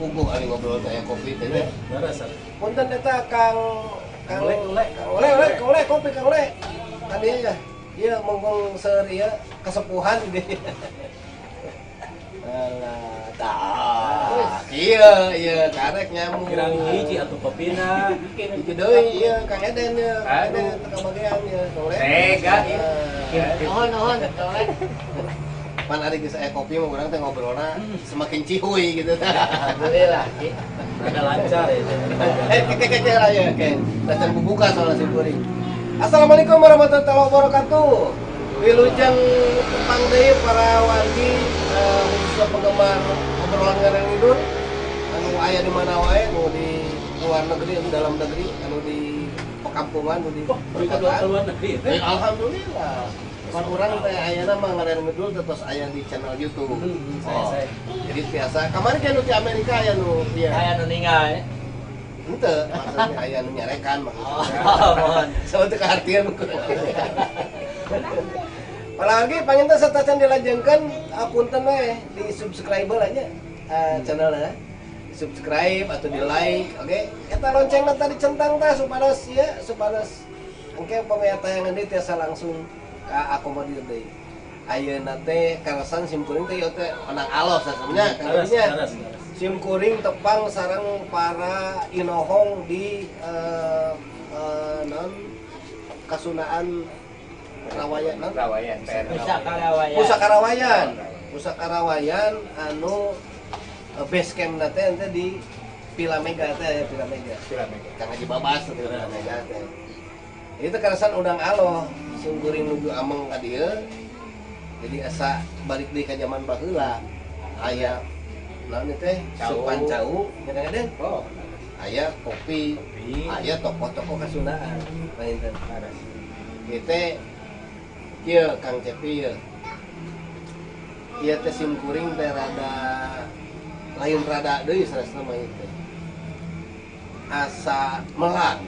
Puguh ari ngobrol teh aya kopi teh nya. Leres. Punten eta Kang Kang Ule, ule. Kang Ule, ule, Kang Ule, kopi Kang Ule. Tadi ya. Ieu mongkong seur ieu kesepuhan di. Alah, tah. Kieu ieu karek nyamuk. Kirang hiji atuh kopina. Hiji deui ieu Kang Eden ieu. Kang Eden teu kabagean ieu Kang Ule. Tega, Ah. Nuhun nuhun, Kang Ule. Pan ari geus aya kopi mah urang teh ngobrolna semakin cihuy gitu. Alhamdulillah, Ki. Ada lancar ya. Eh, ke ke ke lah ya, ke. Tacan bubuka soalnya si kuring. Assalamualaikum warahmatullahi wabarakatuh. Wilujeng tepang deui para wargi, khususnya penggemar obrolan ngarang ngidul anu aya di mana wae, nu di luar negeri, anu dalam negeri, anu di pekampungan, nu di Wah, berita perkotaan. luar negeri ya. Eh, alhamdulillah. Pan urang teh ayeuna mah ngarang ngidul terus aya di channel YouTube. Saya, saya. Jadi biasa kamari kan nu di Amerika aya nu ieu. Aya nu ninggal ya. Henteu, maksudnya aya nu nyarekan maksudnya. Oh, mohon. Sama teu kahartian. Apalagi panginten satacan dilajengkeun, punten we di subscribe lah nya channelna. Di subscribe atau di like, oke. Eta loncengna tadi centang tah supados ieu supados engke upami aya tayangan deui tiasa langsung ka akomodir deui. Ayeuna teh kaleresan sim kuring teh ieu teh onang alos sasebenarnya Kang Leres, Edi nya. leres, leres. Sim kuring tepang sareng para inohong di non Kasundaan Rawayan non? Rawayan, PR. Pusaka Rawayan. Pusaka Rawayan. Pusaka Rawayan anu base camp teh ente di Villa Mega teh ya Villa Mega. Villa Mega. Kang Haji Babas teh Villa Mega teh. Itu kaleresan udang aloh sim kuring nuju ameng ka dieu. Jadi asa balik deui ka zaman baheula. Aya naon ieu teh? Cau. Supan cau, nya Kang Eden. Oh, Aya kopi, kopi. aya tokoh-tokoh kasundaan panginten. Leres. Ieu teh kieu Kang Cepi ieu. Ieu teh sim kuring teh rada lain rada deui sanesna mah ieu teh. Asa melang.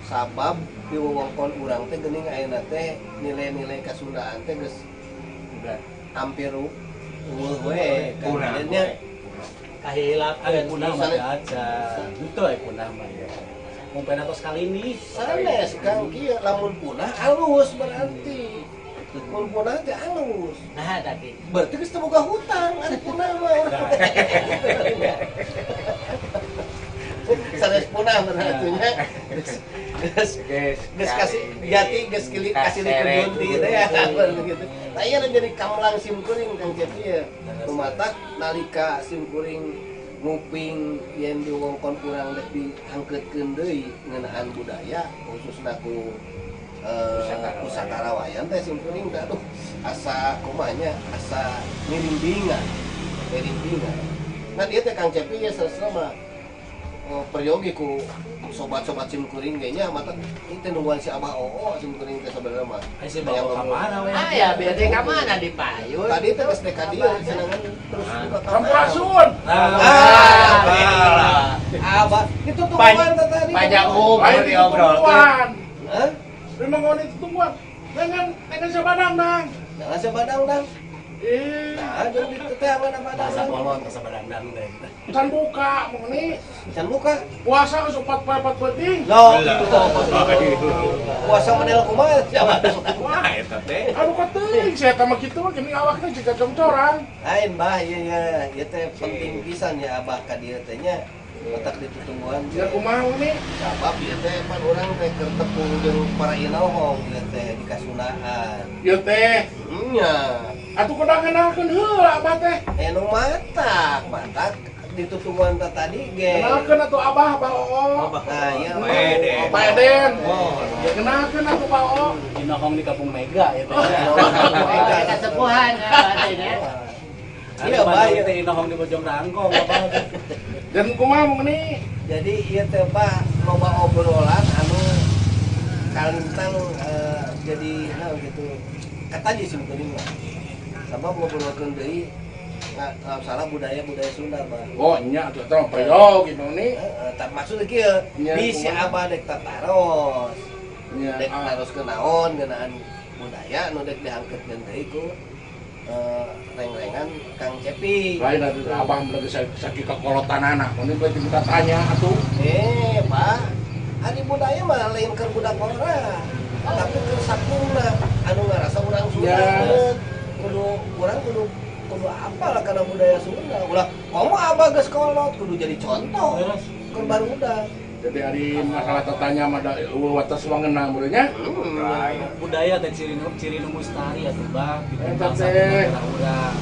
Sabab di wewengkon urang teh geuning ayeuna teh nilai-nilai kasundaan teh geus Udah. hampir eueuh we Kang Kurang. Eden nya. Kahilapan. Ada punah mah aja. Itu aya punah mah ya. Mun tos kali ini. Sanes Kang kieu lamun punah alus berarti. Mun punah teh alus. Nah, tadi. Berarti geus teu boga hutang ari punah mah urang teh. Sanes punah berarti nya. Geus geus Geus geus kasih jati geus kili kasih dikunjunti teh ya gitu. Nah ieu jadi kamlang sim kuring Kang Cepi ya. Kumatak nalika sim kuring nguping yen di wewengkon urang dek diangkeutkeun deui ngeunaan budaya khususna ku Pusaka pusaka Rawayan teh sim kuring teh aduh asa kumaha nya asa mirindingan mirindingan. Nah dia teh Kang Cepi ya sesna mah oh, peryogi ku sobat-sobat sim kuring ge nya mata itu nungguan si Abah Oo sim kuring teh sebenarnya mah. Ai si bawa ka mana we? Ah ya, biar ka mana di payun. Tadi teh geus deka dieu senengan terus buka kamar. Sampurasun. Ah, Abah, itu tungguan teh tadi. Panjang umur Lain itu diobrolkeun. tungguan. Hah? Memang ngoni itu tungguan. Dengan dengan siapa dang dang? Jangan siapa dang dang. Eh, Nah, jadi teteangan apa Bahasa dang? kolot ke sabadang teh. can buka ngoni Can buka. puasa geus opat poe opat peuting. Loh, itu puasa model kumaha siapa dang? Wah, eta teh. Aduh keteuing saya teh mah kitu mah gini awakna jiga congcorang. Lain bah, iya iya, ieu teh penting pisan ya abah ka dieu teh nya. Otak ditutungguan. Ya kumaha ngoni? Sabab ieu teh pan urang teh keur tepung jeung para inohong ieu teh di Kasundaan. Ieu teh Nya, atuh kudu ngenalkeun heula abah teh. anu matak, matak ditutungguan teh tadi ge. Kenalkeun atuh abah abah Oo. Nah, iya. Pak Eden. Pak Eden. Oh, Kenalkeun atuh Pak Oo. Inohong di Kampung Mega ya teh. Oh, kasepuhan ya, berarti ya. Iya, Bah, iya. Teh inohong di Bojong Rangkong apa. Dan kumaha ngoni? Jadi ieu teh Bah loba obrolan anu kalintang jadi nah gitu. Kata aja sih kuring mah. Sabab ngobrolkeun deui nggak salah budaya-budaya Sunda Bah. Oh nya atuh eta mah peryogi ngoni. Heeh, tak maksud kieu, Nya, di si kumaha? Abah dek tataros. Nya Dek ah. taroskeun naon ngeunaan budaya nu dek diangkeutkeun deui ku Reng-rengan Kang Cepi. Lain atuh abah lagi sakit kakolotanana. Mun bae minta tanya atuh. Pak, ari budaya mah lain keur budak ora. Tapi keur sakumna anu ngarasa urang Sunda. Ya. Kudu urang kudu kudu apal kana budaya Sunda. Ulah komo abah geus kolot kudu jadi contoh Leres. keur barudak. Jadi ari masalah tatanya mah da eueuh wates wangeunna meureun nya. Budaya teh ciri nu ciri nu mustari atuh bah di Eta bangsa teh. urang.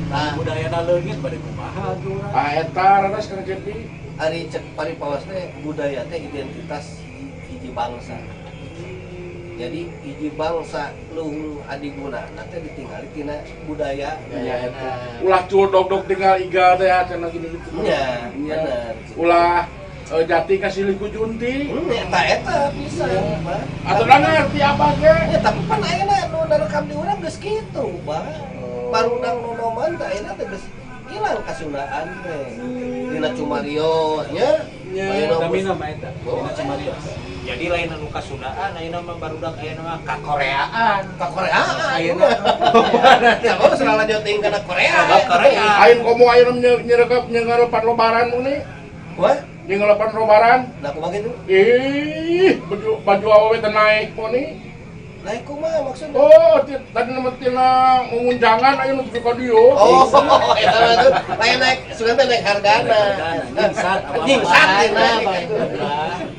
Nah, Budayana leungit bade kumaha atuh urang. Ah eta raras Kang Cepi. ari cek paripaos teh budaya teh identitas hiji bangsa. Jadi hiji bangsa luhung adiguna teh ditinggali tina budaya. Nya eta. Ulah cul dog-dog tinggal igal teh cenah gini gitu. Nya, Nya. bener. Ulah jati kasih liku junti. Eta eta pisan, Bah. Atau da ngerti abah ge. Ya, tapi pan ayeuna nu narekam di urang geus kitu, Bah. Barudang nonoman teh ayeuna teh geus ilang kasundaan teh. Dina cumarios nya. Nya. Ayeuna Utamina mah eta, dina cumarios. Jadi lain anu kasundaan ayeuna mah barudak ayeuna mah ka Koreaan. ka Korea Ayeuna. Ya, oh, selalu teuing kana Korea. Ka Korea. Ayeuna komo ayeuna nyerekap nyengarepan lebaran mun ni. Wah, Nyengelepan lebaran. nah kumaha kitu? Ih, baju baju awewe teh naik mun ni. Naik kumaha maksudna? Oh, tadi nama tina ngunjangan ayeuna nu ka dieu. Oh, eta mah tuh lain naik, sugan teh naik hargana. Naik hargana, nyingsat, apa-apa. Nyingsat teh Nah, naik.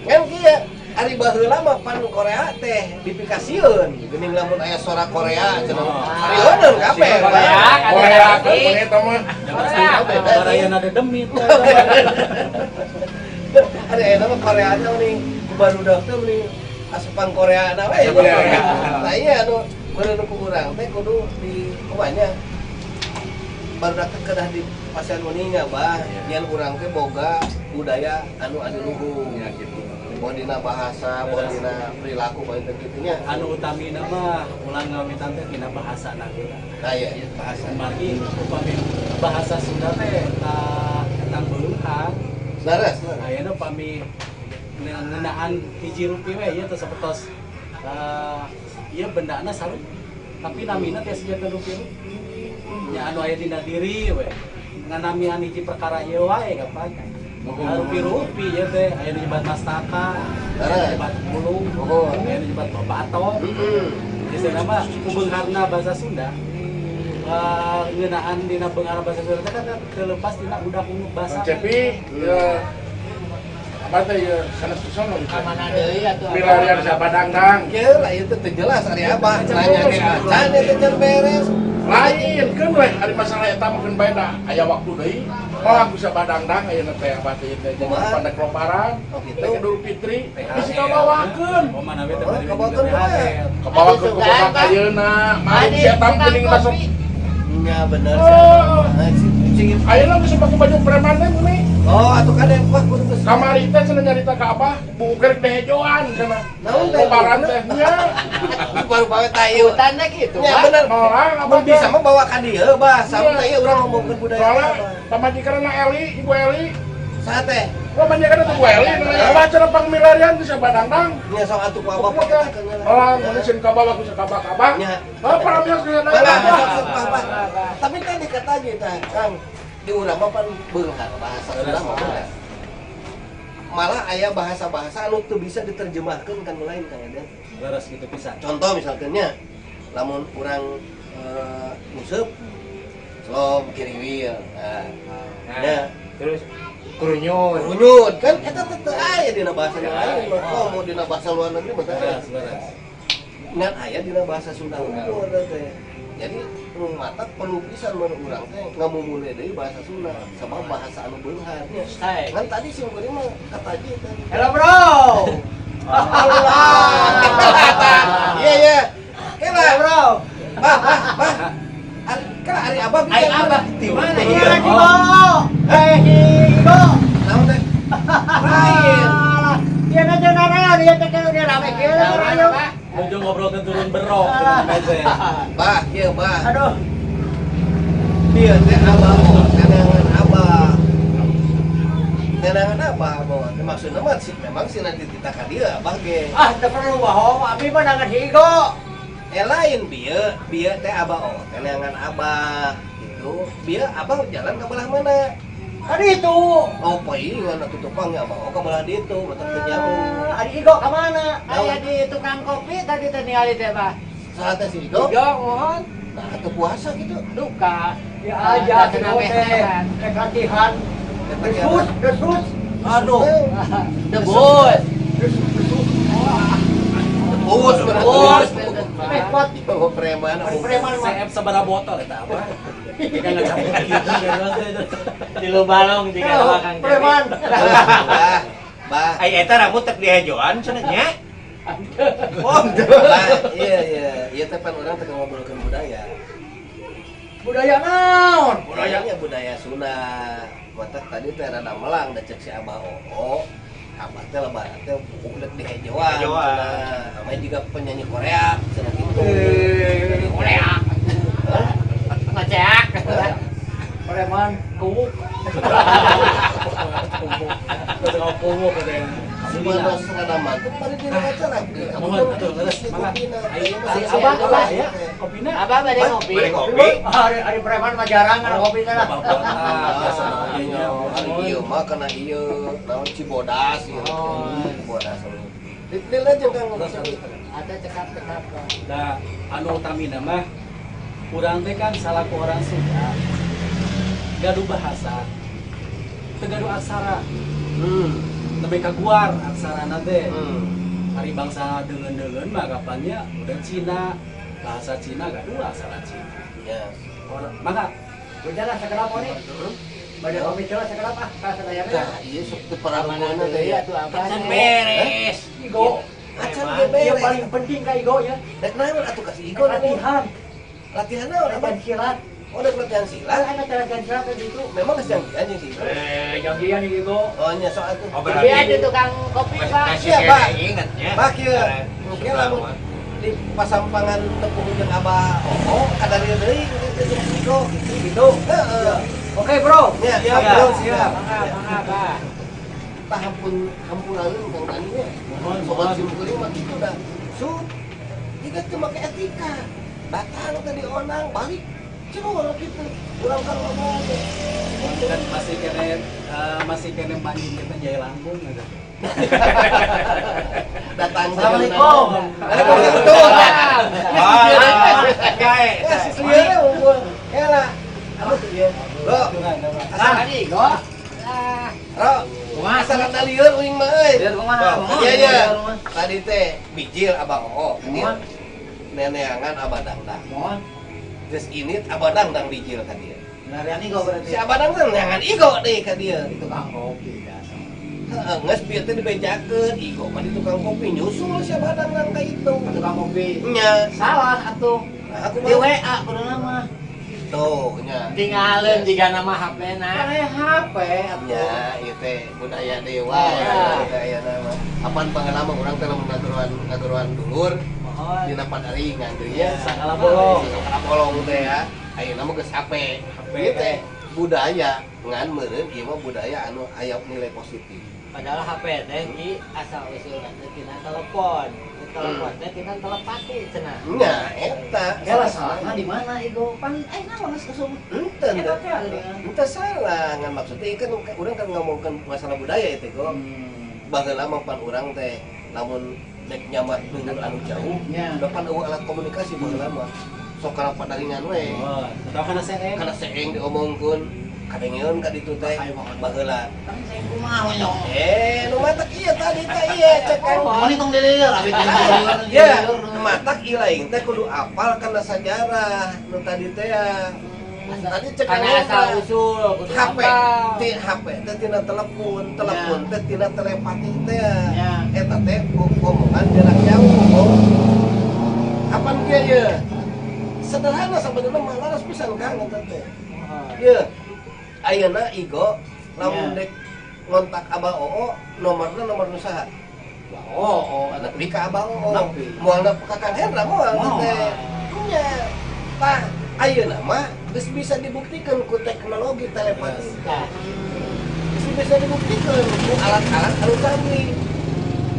Kan kieu ari baheula mah pan Korea teh dipikasieun. Geuning lamun aya suara Korea cenah. Sarieun kabeh. Korea, Korea kan mun eta mah. Ya pasti barayana ada demit. Ari aya mah Korea teh meni ku barudak teh meni asupan Korea na we. Iya. Nah iya anu meureun ku urang teh kudu di kumanya barudak teh kedah di pasian uninga bah nyan urang teh boga budaya anu adiluhung. Ya gitu. Boh dina bahasa, boh dina perilaku boh dina kitu nya. Anu utamina mah ulang ngawitan teh dina bahasa na heula. Nah iya iya, bahasa. Margi upami bahasa Sunda teh ta tentang beunghar. Leres, leres. Ayeuna pami ngeunaan hiji rupi we ieu teh sapertos ieu bendana sarua tapi namina teh senjata rupi-rupi. Nya anu aya dina diri we. Nganamian hiji perkara ieu wae kapan. Rupi-rupi ieu teh aya nu nyebat mastaka, aya nu nyebat mulung, Oh. aya nu nyebat babato. Heeh. Jadi nama ku beungharna bahasa Sunda. Ngeunaan dina beunghar bahasa Sunda teh kan teu lepas dina udak-unuk bahasa. Kang Cepi, ya apa teh ya sanes pisan gitu. Ka mana deui atuh? Milarian siapa dangdang. Kieu lah ieu teh teu jelas ari abah nanya ge acan ieu teh can beres. Lain keun weh ari masalah eta mah keun bae da aya waktu deui. Moal ku siapa dangdang ayeuna teh abah teh teh jadi Kumaha? pandek lebaran. Oh gitu. Teh Idul Fitri bisi kabawakeun. Oh mana we teh Oh, bari kabawakeun THR. Kabawakeun ku bapak ayeuna. Mari si eta meuning masuk. Nya bener Oh. Nah, Ayeuna geus pake baju preman teh meni. Oh, atuh kan wah kudu geus. Kamari teh cenah nyarita ka abah, buku kerek dehejoan cenah. Naon teh? Lebaran teh nya. Baru bawe tayu. Hutan teh kitu, Ya Bah. bener. Orang abah Mun bisa mah bawa ka dieu bah, sampe ieu urang ngomongkeun budaya. Soalnya abah. pamajikanna Eli, Ibu Eli. Saha teh? Pamajikanna teh Bu Eli, nanya abah cenah pangmilarian geus badangdang. Nya sok atuh ku abah Pokoknya orang mun sieun kabawa ku sakaba-kaba. Nya. Oh, paramios geus Malah, abah. sok, sok, bah, bah. Tapi tadi kata aja tah, Kang, di urang mah pan beunghar bahasa Sunda mah beunghar. Malah aya bahasa-bahasa anu teu bisa diterjemahkeun kan lain Kang Eden. Leres gitu pisan. Contoh misalkan nya, lamun urang nguseup slom kiriwil. Nah, Nah, ya. terus kurunyut. Runyut kan eta teh teu aya dina bahasa nu lain mah komo dina bahasa luar negeri mah teu aya. Leres, leres. Ngan aya dina bahasa Sunda unggul eta teh. Jadi nu matak perlu pisan mun urang teh ngamumule deui bahasa Sunda sabab bahasa anu beunghar nya. Hai. Ngan tadi sim kuring mah kataji teh. Hello, bro. Allah. Iya iya. Kela Hello, bro. Bah, bah, bah. Ari, kela ari abah bisa. Ai abah di mana Iya, ieu? Di Bo. Eh, di Bo. Naon teh? Lain. Dia aja nara, dia teh kan udah rame kieu ayo. Nuju ngobrol ke turun berok gitu teh. Bah, ieu bah. Aduh. Ieu teh abah oh, tenangan abah. Tenangan abah abah. Teh maksudna mah sih memang sih nanti kita ka dieu abah ge. Ah, teu perlu bohong, abi mah nangan higo. Eh lain bieu, bieu teh abah oh, teh neangan abah gitu. Bieu abah jalan ke belah mana? Kan itu. Oh, paingan atuh tupangnya abah oh ke belah ditu, matak teu jauh. Ari Igo ka mana? Aya di tukang kopi tadi teh ningali teh, Bah. Saha teh si Igo? Igo mohon Nah, atuh puasa gitu. duka. Ya aja Kena si teh. Rek latihan. Desus, desus. Aduh. Debus. Desus, desus. Debus, Debus. Eh, kuat. Oh, preman. Ari preman mah. CF sabaraha botol eta apa? Jika ngecapek gitu Tilu balong jika Eh, Kang. Preman. Bah, bah. Ai eta rambut tek dihejoan cenah nya. Oh, Bah, iya iya, iya teh pan urang teh ngobrolkeun budaya. Budaya naon? Budayanya budaya Sunda. Matak tadi teh rada melang da cek si Abah Oo. Abah teh lebaran teh udah dihejoan. Dihejoan. Cenah. Namanya juga penyanyi Korea cenah gitu. Eh, Korea. Hah? Ngeceak. Preman kuwuk. Terus ngomong katanya. Supados rada mantep tadi dina acara. Mohon atuh leres mangga. Ai Abah, abah ya. Kopina. Abah bade ngopi. Bade kopi. Ari ari preman mah jarang kana kopi teh lah. Biasa Iya, ieu mah kana ieu naon Cibodas ieu. Cibodas. Lila jeung Kang Ada cekap-cekap. Da anu utamina mah urang teh kan salaku orang Sunda gaduh bahasa teu gaduh aksara lebih kaguar aksarana teh. Hari bangsa deungeun-deungeun mah kapannya udah Cina, bahasa Cina gaduh aksara Cina. Ya. Orang mangga. Berjalan sakedap nih. Bade kopi heula sakedap ah, ka sadayana. Nah, ieu sok teu pararuguhna teh ya. Tuh abah. Can beres. Igo. Acan ge Yang beres. paling penting ka Igo ya. Rek naon atuh kasih Igo nanti. Latihan, Latihan naon abah? latihan silat. Oh, rek latihan silat. Kan ada latihan silat di situ. Memang geus janggian jeung si Igo. Eh, janggian Igo. Oh, nya sok atuh. Oh, Tapi berarti ada tukang kopi, Pak. masih Iya, Pak. kene inget nya. Pak kieu. Mungkin lamun di pasampangan tepung jeung Abah Oh, kadarieu deui gitu jeung si Igo gitu. Gitu. Heeh. Oke, Bro. Ya, Siap, siap, siap. Mangga, mangga, Pak. Tah hampun hampuraeun Kang Tani nya. Mohon, Soal mohon. sim kuring mah kitu dah. Sup. Jika teu make etika. Datang tadi onang balik. Curug kitu. Urang kan ngomong teh. Kan masih kene masih kene manjing kita jaya langkung gitu. Datang Assalamualaikum. Waalaikumsalam. Ah, gae. Ya, si Slieu unggul. Ela. Apa tuh dia? Lo, Ah, tadi Igo. Ah, Ro. Asa rada lieur uing mah euy. Lieur kumaha? Iya iya. Tadi teh bijil Abah Oo. Mohon. Neneangan Abah Dangdang. Mohon. Terus ini Abah Dangdang bijil ka dia. Larian Igo berarti. Si Abah Dangdang neangan Igo deui ka dia. Tukang kopi biasa. Heeh, geus bieu teh dibejakeun Igo mah di tukang kopi nyusul si Abah Dangdang ka itu. Tukang kopi. Nya. Salah atuh. Nah, aku Di mah WA kudu nama. tuh nya. Tinggalin jika nama HP-na. Kan aya HP atuh. Nya, ieu teh budaya dewa Ya. budaya nama. Apan pengalaman urang teh lamun ngageroan ngageroan dulur Mohon. dina padaringan deui nya. Sakala bolong. Sakala bolong teh ya. Ayeuna mah geus HP. HP. Ieu teh budaya ngan meureun ieu mah budaya anu aya nilai positif. Padahal HP teh ki asal usulna teh tina telepon. Telepon teh tina telepati cenah. Nya eta. Ya salahna di mana Igo? Pan ayeuna mah geus usum. Ente, Eta teh geuningan. ente salah ngan maksudnya kan urang kan ngomongkeun masalah budaya itu kok. Baheula mah pan urang teh lamun dek nyamat dulur anu jauh, Nya. depan eueuh alat komunikasi baheula mah. Sok kana padaringan we. Oh, atau kana seeng. Kana seeng diomongkeun, kadengeun ka ditu teh baheula. Kan saya kumaha nyong. Eh, nu matak ieu tadi teh ieu cek kan. Mun tong dilieur abi teh dilieur. Ya, matak ieu lain teh kudu apal kana sajarah nu tadi teh ya. Tadi cek Karena asal usul kudu HP apal. ti HP teh tina telepon, telepon teh tina telepati teh. Ya. Eta teh omongan jarak jauh. Oh. Kapan kieu ye? Sederhana sebenarnya mah laras pisan Kang eta teh. Ye. Ayeuna Igo lamun Ya. dek ngontak Abah Oo nomorna nomor nu saha? Oh, oh, Nepi ka Abah Oo. Nepi. Moal nepi ka Kang Hendra moal Moal. teh. Nya. Tah, ayeuna mah geus bisa dibuktikan ku teknologi telepati. Nah, Geus bisa dibuktikan ku alat-alat anu canggih.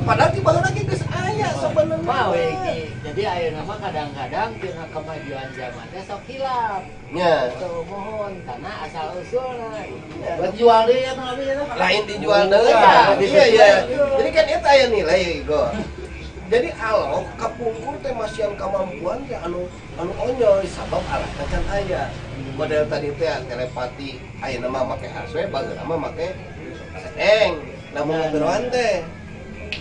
Padahal ti baheula ge geus aya. aya sebenarnya. Mah we Ki. Jadi ayeuna mah kadang-kadang tina kemajuan zaman teh sok hilap. Nya. Tuh mohon karena asal usulna gitu. Buat jual deui ya teh ya teh. Lain dijual deui. Iya, Iya iya. Jadi kan eta aya nilai go. Jadi alo kapungkur teh masihan kemampuan teh anu anu onyoy sabab alatna can aya. Model tadi teh telepati ayeuna mah make HP, baheula mah make seteng. Lamun ngeberoan teh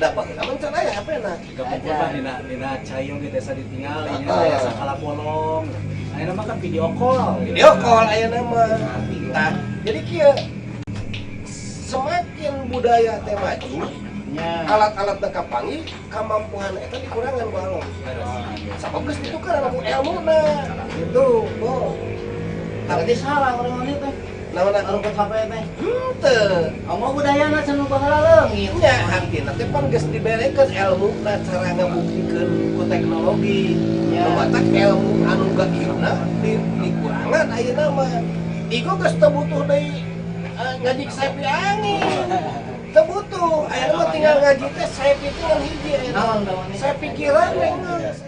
da baheula mah can aya HP-na. Kapungkur mah dina cai oge desa ditinggal nya Heeh. aya sakala bolong. Ayeuna mah kan video call. Video call ayeuna mah. Tah, jadi kieu semakin budaya teh maju, Nya. alat-alat teh kapanggih, kemampuan eta dikurangan ku alo. Sabab geus ditukeran ku elmuna gitu, Bo. Tapi salah orang ini teh. Naon Orang HP teh. Henteu. Ngomong budayana cenah baheula leungit. Nya artina teh pan geus diberekeun elmuna cara ngabuktikeun ku teknologi. Ya. Nu matak ilmu anu gaibna di dikurangan ayeuna mah. Igo geus teu butuh deui ngaji sapi angin. Teu butuh. Ayeuna mah tinggal ngaji teh sapi teh ngan hiji ayeuna. Naon naon? Saya pikiran we geus.